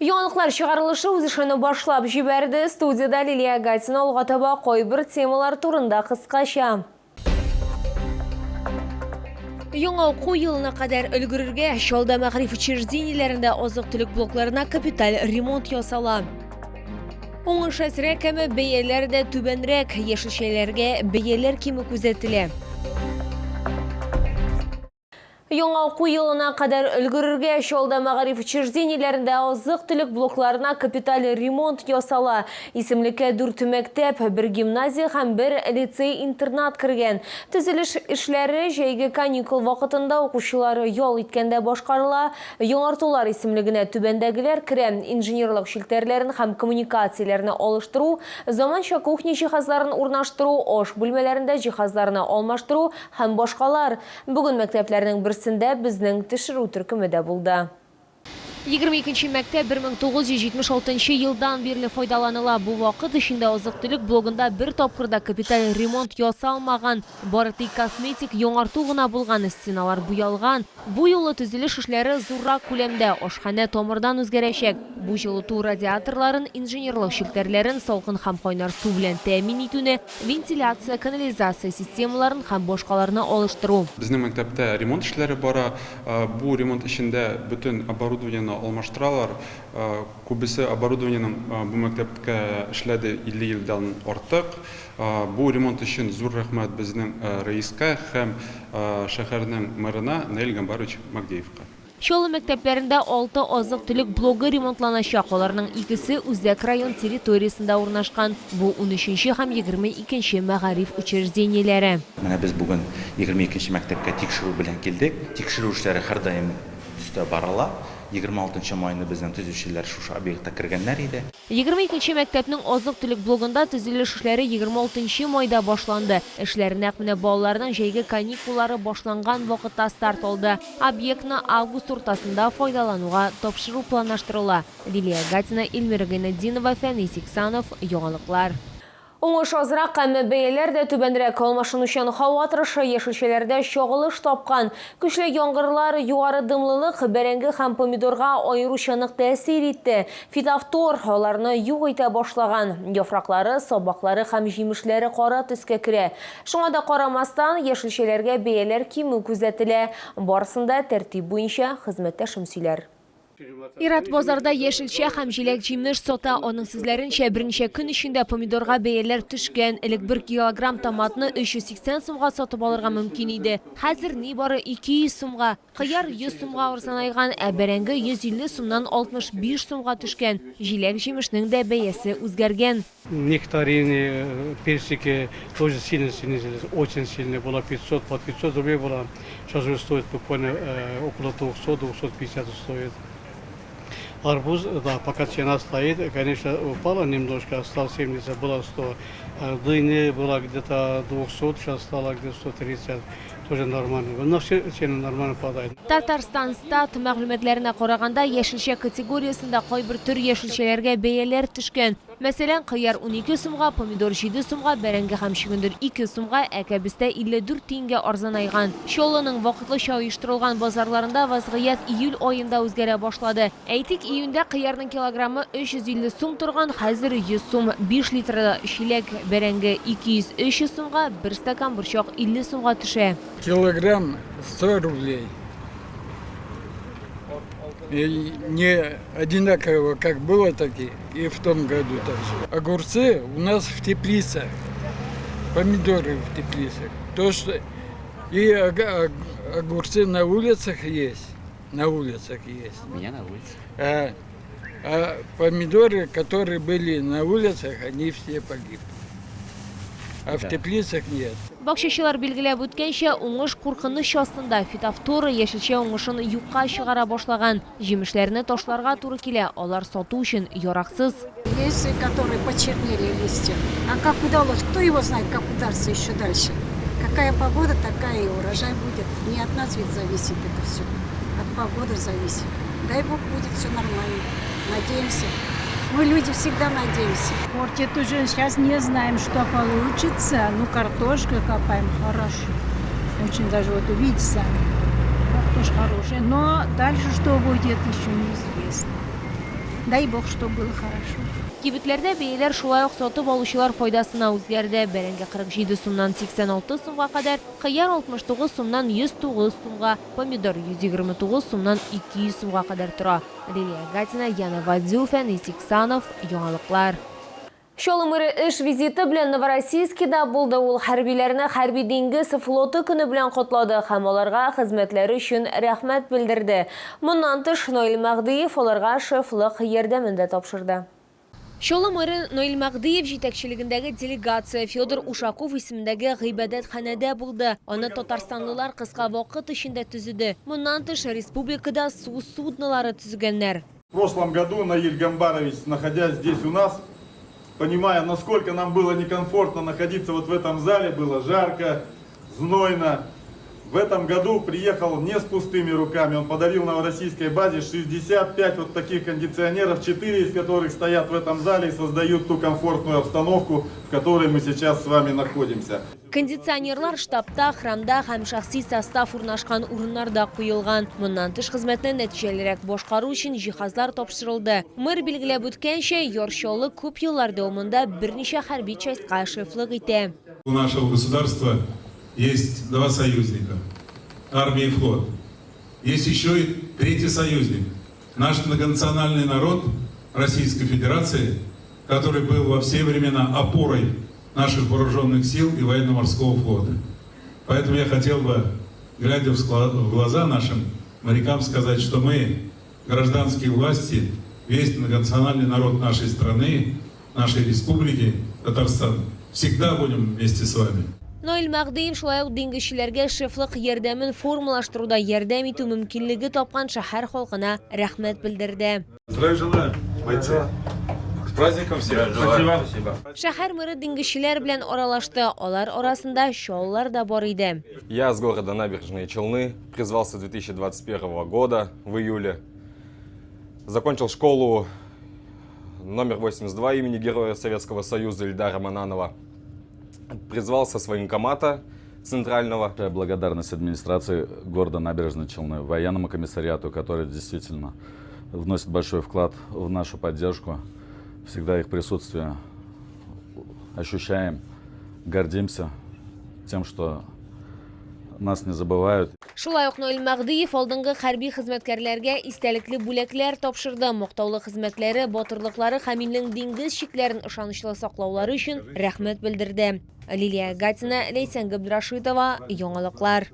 Яңалыклар чыгарылышы үз эшен башлап җибәрде. Студиядә Лилия Гатина алга таба кайбер темалар турында кыскача. Яңа уку елына кадәр өлгерергә Чалда мәгариф учреждениеләрендә азык-төлек блокларына капиталь ремонт ясала. Уңыш әзрәк, әмма бәяләр дә түбәнрәк, яшелчәләргә бәяләр кимү күзәтелә. Яңа уку елына кадәр өлгерергә Чалда мәгариф учреждениеләрендә азык-төлек блокларына капиталь ремонт ясала. Исемлеккә дүрт мәктәп, бер гимназия һәм бер лицей-интернат кергән. Төзелеш эшләре җәйге каникул вакытында укучылар ял иткәндә башкарыла. Яңартулар исемлегенә түбәндәгеләр керә, инженерлык челтәрләрен һәм коммуникацияләрне алыштыру, заманча кухня җиһазларын урнаштыру, аш бүлмәләрендә җиһазларны алмаштыру һәм башкалар. Бүген мәктәпләрнең берсендә безнең төшерү төркеме дә булды. 22 нче мәктәп 1976 нчы елдан бирле файдаланыла. Бу вакыт эчендә азык-төлек блогында бер тапкыр да капиталь ремонт ясалмаган. Бары тик косметик яңарту гына булган, стеналар буялган. Бу юлы төзелеш эшләре зуррак күләмдә, ашханә тамырдан үзгәрәчәк. Бу җылыту радиаторларын, инженерлык челтәрләрен салкын һәм кайнар су белән тәэмин итүне, Вентиляция, канализация системаларын һәм башкаларны алыштыру. Безнең мәктәптә ремонт эшләре бара. Бу ремонт эчендә бөтен оборудованиене алмаштыралар. Күбесе оборудованиенең бу мәктәпкә эшләде 50 елдан артык. Бу ремонт өчен зур рәхмәт безнең рәискә һәм шәһәрнең мэрына Наил Гамбарович Магдеевка. Чаллы мәктәпләрендә алты азык-төлек блогы ремонтланачак, аларның икесе үзәк район территориясендә урнашкан, бу унөченче һәм 22 нче мәгариф учреждениеләре. Менә без бүген 22 нче мәктәпкә тикшерү белән килдек. Тикшерү эшләре һәрдаим төстә барыла. 26 нчы майны безнең төзүчеләр шушы объектка кергәннәр иде. 22 нче мәктәпнең азык-төлек блогында төзелеш эшләре 26 нчы майда башланды. Эшләр нәкъ менә балаларның җәйге каникуллары башланган вакытта старт алды. Объектны август уртасында файдалануга тапшыру планлаштырыла. Лилия Гатина, Эльмира Гайнетдинова, Фәнис Иксанов, Яңалыклар. Уңыш азрак, әмма бәяләр дә түбәнрәк. Алмашынучан һава торышы яшелчәләрдә чагылыш тапкан. Көчле яңгырлар, югары дымлылык бәрәңге һәм помидорга аеруча нык тәэсир итте. Фитофтор аларны юк итә башлаган. Яфраклары, сабаклары һәм җимешләре кара төскә керә. Шуңа да карамастан, яшелчәләргә бәяләр кимү күзәтелә. Барысын да тәртип буенча хезмәттәшем сөйләр. Ир-ат базарда яшелчә һәм җиләк-җимеш сата. Аның сүзләренчә, берничә көн эчендә помидорга бәяләр төшкән. Элек бер килограмм томатны 380 сумга сатып алырга мөмкин иде. Хәзер нибары 200 сумга. Кыяр 100 сумга арзанайган, ә бәрәңге 150 сумнан 65 сумга төшкән. Җиләк-җимешнең дә бәясе үзгәргән. Нектарины, персики тоже сильно снизились, очень сильно. Было 500, по 500 рублей было. Сейчас уже стоит буквально около 200, 250 стоит. Арбуз, да, пока цена стоит, конечно, упала немножко, стал 70, было 100. Дыни было где-то 200, сейчас стало где-то 130. Тоже нормально. Но все цены нормально падают. Татарстан Стат мәгълүматларына караганда, яшелчә категориясендә кайбер төр яшелчәләргә бәяләр төшкән. Мәсәлән, кыяр 12 сумга, помидор 7 сумга, бәрәңге һәм чөгендер 2 сумга, ә кәбестә 54 тиенгә арзанайган. Чаллының вакытлыча оештырылган базарларында вазгыять июль аенда үзгәрә башлады. Әйтик, июньдә кыярның килограммы 350 сум торган, хәзер 100 сум. Биш литрлы чиләк бәрәңге 200-300 сумга, бер стакан борчак 50 сумга төшә. Килограмм 100 рублей. И не одинаково, как было, так и в том году также. Огурцы у нас в теплицах, помидоры в теплицах. То, что и огурцы на улицах есть, на улицах есть. У меня на улице. А помидоры, которые были на улицах, они все погибли. А в теплицах нет. Бакчачылар билгеләп үткәнчә, уңыш куркыныч астында. Фитофтора яшелчә уңышын юкка чыгара башлаган. Җимешләрне ташларга туры килә, алар сату өчен яраксыз. Есть, которые почернели листья. А как удалось, кто его знает, как удастся еще дальше. Какая погода, такая и урожай будет. Не от нас ведь зависит это все. От погоды зависит. Дай бог, будет все нормально. Надеемся. Мы люди всегда надеемся. Портит уже, сейчас не знаем, что получится. Ну, картошка копаем хорошо. Очень даже вот увидите сами. Картошка хорошая. Но дальше что будет, еще неизвестно. Дай бог, чтоб было хорошо. Кибетләрдә бәяләр шулай ук сатып алучылар файдасына үзгәрде. Бәрәңге 47 сумнан 86 сумга кадәр, кыяр 69 сумнан 109 сумга, помидор 129 сумнан 200 сумга кадәр тора. Лилия Гатина, Яна Вадзю, Фәнис Иксанов, Яңалыклар. Чаллы мэры эш визиты белән Новороссийскида булды. Ул хәрбиләрне Хәрби-диңгез флоты көне белән котлады һәм аларга хезмәтләре өчен рәхмәт белдерде. Моннан тыш, Наил Мәһдиев аларга шефлык ярдәмен дә тапшырды. Чаллы мэры Наил Мәһдиев җитәкчелегендәге делегация Федор Ушаков исемендәге гыйбадәтханәдә булды. Аны татарстанлылар кыска вакыт эчендә төзеде. Моннан тыш, республикада су суднолары төзегәннәр. В прошлом году Наиль Гамбарович, находясь здесь у нас, понимая, насколько нам было некомфортно находиться вот в этом зале, было жарко, знойно, в этом году приехал не с пустыми руками. Он подарил новороссийской базе 65 вот таких кондиционеров, 4 из которых стоят в этом зале и создают ту комфортную обстановку, в которой мы сейчас с вами находимся. Кондиционерлар штабта, храмда һәм шәхси состав урнашкан урыннарда куелган. Моннан тыш хезмәтне нәтиҗәлерәк башкару өчен җиһазлар тапшырылды. Мэр билгеләп үткәнчә, Яр Чаллы күп еллар дәвамында берничә хәрби частька шефлык итә. У нашего государства есть два союзника, армия и флот. Есть еще и третий союзник, наш многонациональный народ Российской Федерации, который был во все времена опорой наших вооруженных сил и военно-морского флота. Поэтому я хотел бы, глядя в глаза нашим морякам, сказать, что мы, гражданские власти, весь многонациональный народ нашей страны, нашей республики Татарстан, всегда будем вместе с вами. Наил Мәһдиев шулай ук диңгезчеләргә шефлык ярдәмен формалаштыруда ярдәм итү мөмкинлеге тапкан шәһәр халкына рәхмәт белдерде. Здравия желаю, бойцы! С праздником всех! Спасибо. Шәһәр мэры диңгезчеләр белән аралашты, алар арасында чаллылар да бар иде. Я с города Набережные Челны, призвался 2021 года в июле. Закончил школу номер 82 имени Героя Советского Союза Ильдара Мананова. Призвался с военкомата центрального. Большая благодарность администрации города Набережные Челны, военному комиссариату, который действительно вносит большой вклад в нашу поддержку. Всегда их присутствие ощущаем, гордимся тем, что нас не забывают. Шулай ук Наил Мәһдиев алдынгы хәрби хезмәткәрләргә истәлекле бүләкләр тапшырды. Мактаулы хезмәтләре, батырлыклары һәм илнең диңгез чикләрен ышанычлы саклаулары өчен рәхмәт белдерде. Лилия Гатина, Ләйсән Габдрашитова, Яңалыклар.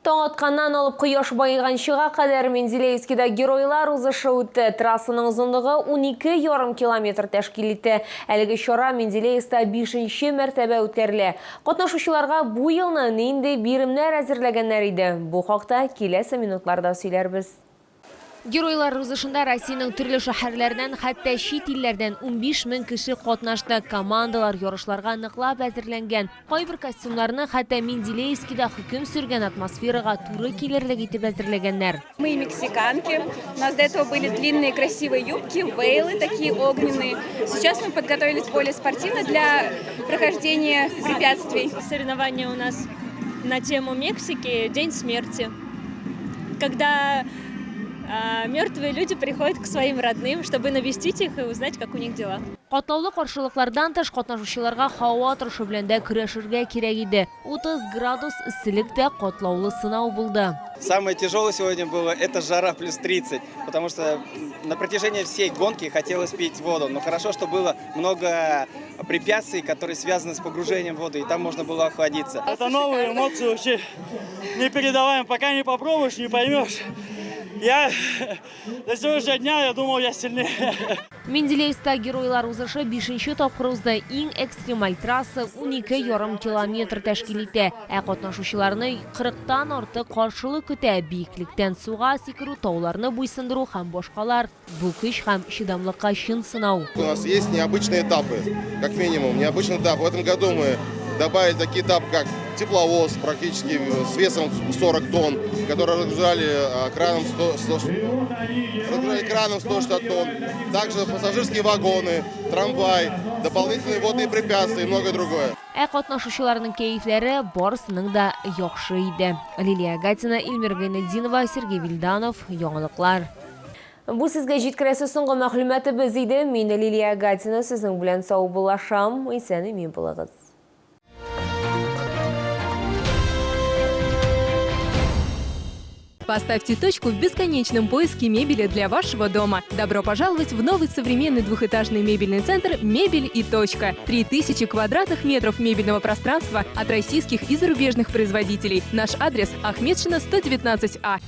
Таң атканнан алып кояш баеганчыга кадәр Менделеевскида геройлар узышы үтте. Трассаның озынлыгы 12,5 километр тәшкил итте. Әлеге чара Менделеевскта бишенче мәртәбә үткәрелә. Катнашучыларга бу елны нинди биремнәр әзерләгәннәр иде? Бу хакта киләсе минутларда сөйләрбез. Геройлар узышында Россиянең төрле шәһәрләреннән, хәтта чит илләрдән 15 мең кеше катнашты. Командалар ярышларга ныклап әзерләнгән. Кайбер костюмнарны хәтта Менделеевскида хөкем сөргән атмосферага туры килерлек итеп әзерләгәннәр. Мы мексиканки. У нас до этого были длинные красивые юбки, вейлы такие огненные. Сейчас мы подготовились более спортивно для прохождения препятствий. Соревнования у нас на тему Мексики «День смерти». Когда мертвые люди приходят к своим родным, чтобы навестить их и узнать, как у них дела. Катлаулы каршылыклардан тыш катнашучыларга һава торышы белән дә көрәшергә кирәк иде. 30 градус эсселек тә катлаулы сынау булды. Самое тяжелое сегодня было это жара плюс 30, потому что на протяжении всей гонки хотелось пить воду. Но хорошо, что было много препятствий, которые связаны с погружением в воду, и там можно было охладиться. Это новые эмоции вообще непередаваемые. Пока не попробуешь, не поймешь. Я до сегодняшнего дня я думал, я сильнее. Менделеевскта геройлар узышы бишенче тапкыр узды. Иң экстремаль трасса 12,5 километр тәшкил итә. Ә катнашучыларны 40тан артык каршылык көтә. Биеклектән суга сикерү, тауларны буйсындыру һәм башкалар. Бу көч һәм чыдамлыкка чын сынау. У нас есть необычные этапы, как минимум, необычный этап. В этом году мы добавили такие этапы, как тепловоз, практически с весом 40 тонн, который разгружали краном 100, 100, разгружали краном 160 тонн. Также пассажирские вагоны, трамвай, дополнительные водные препятствия и многое другое. Ә катнашучыларның кәефләре барысының да яхшы иде. Лилия Гатина, Эльмира Гайнетдинова, Сергей Вильданов, Яңалыклар. Бу сезгә җиткерәсе соңгы мәгълүматыбыз иде. Мин Лилия Гатина сезнең белән саубуллашам. Исән-имин булыгыз. Поставьте точку в бесконечном поиске мебели для вашего дома. Добро пожаловать в новый современный двухэтажный мебельный центр «Мебель и точка». 3000 квадратных метров мебельного пространства от российских и зарубежных производителей. Наш адрес – Ахмедшина, 119А.